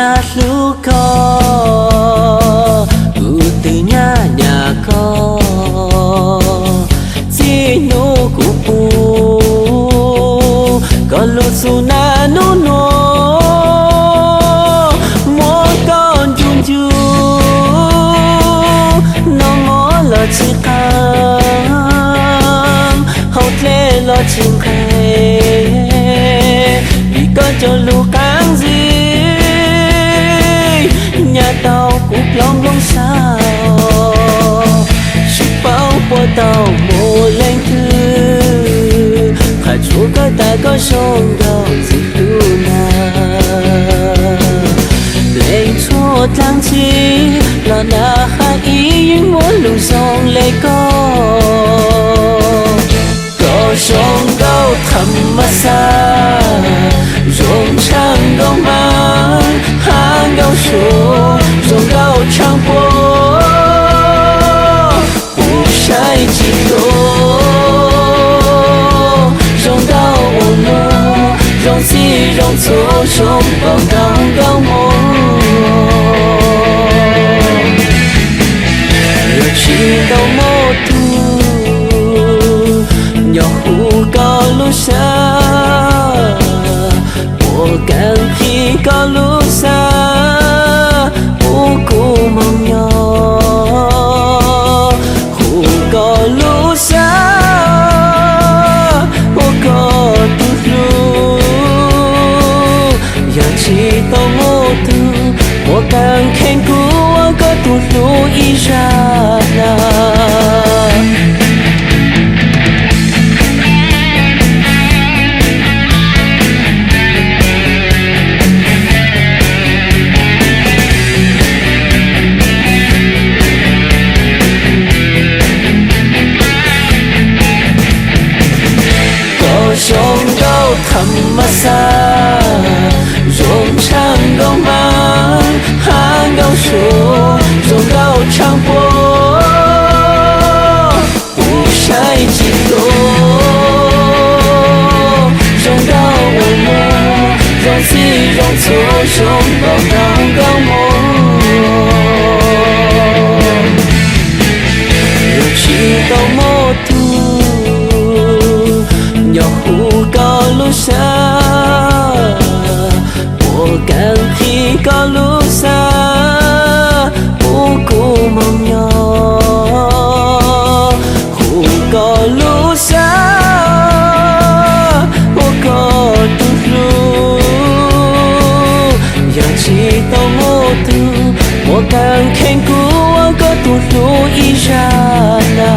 Nyab hlub koj, kuv twb nyab nyab koj. Txij hnub kuv pom koj lub xub nab hnub no, muab koj ncu ncu, noj mov los tsis qab, hauv dlej los tsis nqes, vim koj cov lus qab ntxiv nyab tau kuv plaub nplooj saud. Tsis paub puas tau mus leej twg, qhov tsuas koj tas koj zoo nkauj ntxim hlub na. Leej txhua dlaab tsi los nag hab ib yeej muaj lus zoo le koj. Koj zoo nkauj tham mas xaj, zoo tshaj nkauj hmab hab nkauj suav, zoo nkauj tshaj puab, kuv saib tsis tuaj. Zoo nkauj ua luaj, zoo txij zoo txhua, zoo nkauj nkauj nkauj moog. Yog tsis tau muaj tug nyob huv koj lub sab, puas kav qhib koj lub sab, pub kuv moog nyob huv koj lub sab, ua koj tug hlub. Yog tsis tau muaj tug puas kav kheev kuv ua koj tug hlub ib zag na. Koj zoo nkauj tham mas xaj, zoo tshaj nkauj hmab hab nkauj suav, zoo nkauj tshaj puab, kuv saib tsis tuaj. Zoo nkauj ua luaj, zoo txij zoo txhua, zoo nkauj nkauj nkauj moog. Yog tsis tau muaj tug nyob huv koj lub sab, puas kav qhib koj lub sab, pub kuv moog nyob huv koj lub sab, ua koj tug hlub. Yog tsis tau muaj tug puas kav kheev kuv ua koj tug hlub ib zag na.